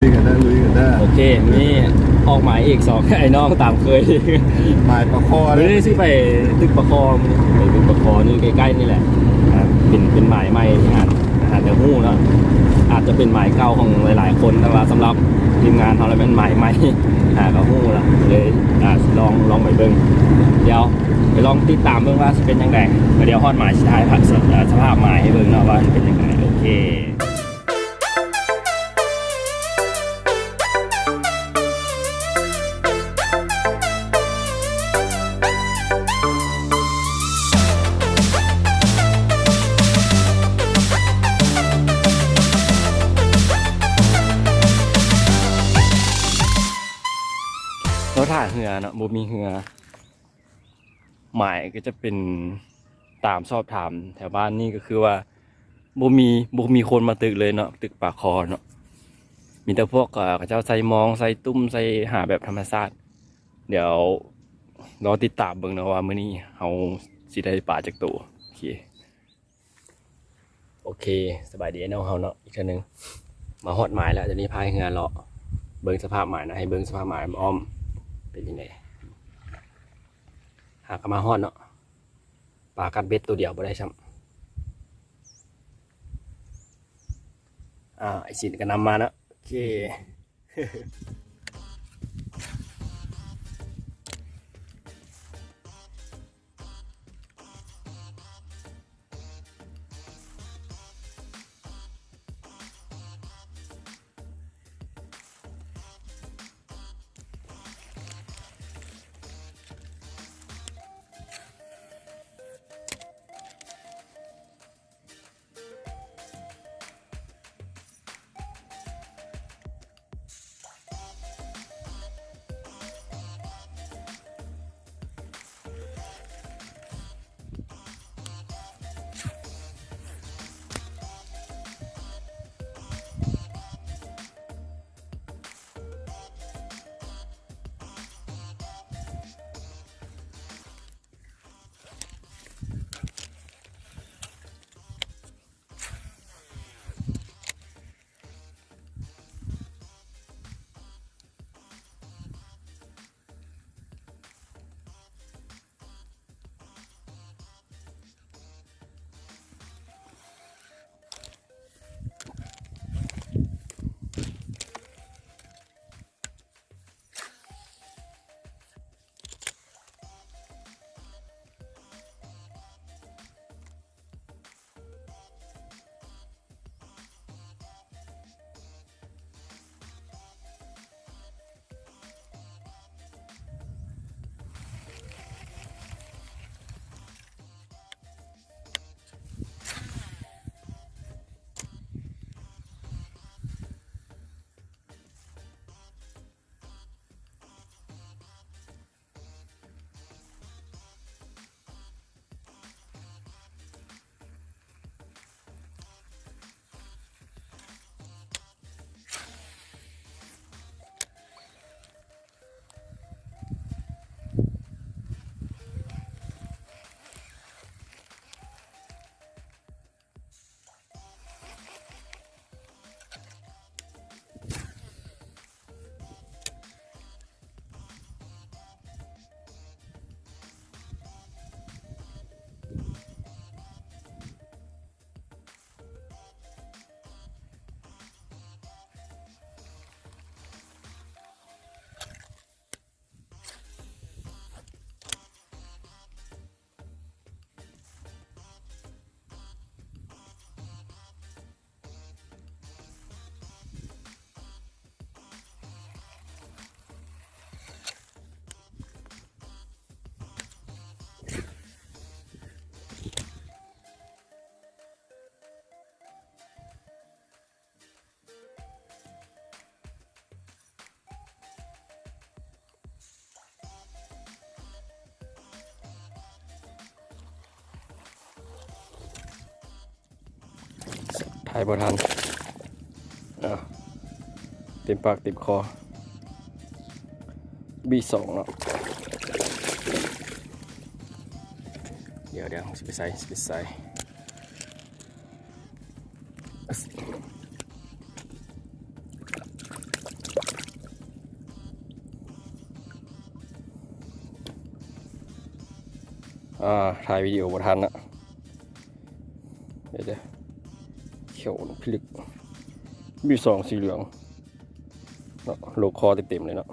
ລຸຍກັນເດີ ລຸຍກັນເດີ. ໂອເຄ ມື້ນີ້ອອກໝາຍອີກສອງໄອ້ນ້ອງຕາມເຄີຍ ໝາຍປາຄໍ ມື້ນີ້ຊິໄປຕຶກປາຄໍ ໄປຕຶກປາຄໍນີ້ໃກ້ໆນີ້ແຫຼະ. ອ່າ ເປັນ ເປັນໝາຍໃໝ່ ຫາ ຫາກະຮູ້ເນາະ ອາດຈະເປັນໝາຍເກົ່າຂອງຫຼາຍໆຄົນ ແຕ່ວ່າສຳລັບທີມງານເຮົາແລ້ວແມ່ນໝາຍໃໝ່ ຫາກະຮູ້ລະ ເລີຍ ອ່າ ລອງ ລອງໄປເບິ່ງ. ດຽວໄປລອງຕິດຕາມເບິ່ງວ່າຊິເປັນຈັ່ງໃດ. ດຽວຮອດໝາຍຊິຖ່າຍພາບ ສະ ສະພາບໝາຍໃຫ້ເບິ່ງເນາະວ່າມັນເປັນຈັ່ງໃດ. ໂອເຄ. ເຮົາຖ້າເຮືອເນາະ ບໍ່ມີເຮືອ. ໝາຍກໍຈະເປັນຕາມສອບຖາມແຖວບ້ານນີ້ ກໍຄືວ່າບໍ່ມີ ບໍ່ມີຄົນມາຕຶກເລີຍເນາະ ຕຶກປາຄໍເນາະ. ມີແຕ່ພວກ ເອີ ເຂົາເຈົ້າໃສ່ມອງ ໃສ່ຕຸ້ມ ໃສ່ຫາແບບທຳມະຊາດ. ດຽວລໍຕິດຕາມເບິ່ງເນາະວ່າມື້ນີ້ເຮົາຊິໄດ້ປາຈັກໂຕ. ໂອເຄ. ໂອເຄ ສະບາຍດີອ້າຍນ້ອງເຮົາເນາະ ອີກເທື່ອໜຶ່ງ. ມາຮອດໝາຍແລ້ວ ດຽວນີ້ພາຍເຮືອເລາະເບິ່ງສະພາບໝາຍເນາະ ໃຫ້ເບິ່ງສະພາບໝາຍອ້ອມເປັນຈັ່ງໃດ. ຫາກະມາຮອດເນາະ ປາກັດເບັດໂຕດຽວບໍ່ໄດ້ຊ້ຳ. ອ່າ ອ້າຍສິນກະນຳມາເນາະ. ໂອເຄ.ຖ່າຍບໍ່ທັນ ເອົາ ເຕັມປາກເຕັມຄໍ ບີສອງເນາະ. ດຽວໆ ຊິໄປໃສ່ ຊິໄປໃສ່. ອ່າ ຖ່າຍວິດີໂອບໍ່ທັນນະ ດຽວໆ ຂຽວພິລຶກ ບີສອງສີເຫຼືອງເນາະ ໂລຄອເຕັມໆເລີຍເນາະ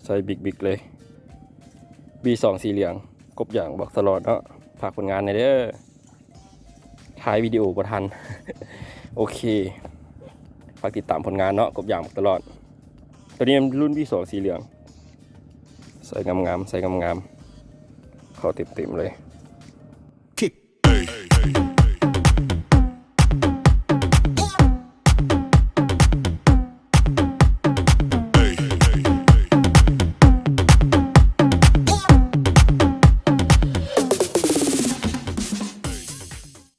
ໃສ່ບິກໆເລີຍ ບີສອງສີເຫຼືອງ ກົບຢາງບອກຕະຫຼອດເນາະ ຝາກຜົນງານແດ່ເດີ. ຖ່າຍວິດີໂອບໍ່ທັນ ໂອເຄ ຝາກຕິດຕາມຜົນງານເນາະ ກົບຢາງຕະຫຼອດ ໂຕນີ້ມັນລຸ້ນບີສອງສີເຫຼືອງ ໃສ່ງາມໆ ໃສ່ງາມໆ ເຂົ້າເຕັມໆເລີຍ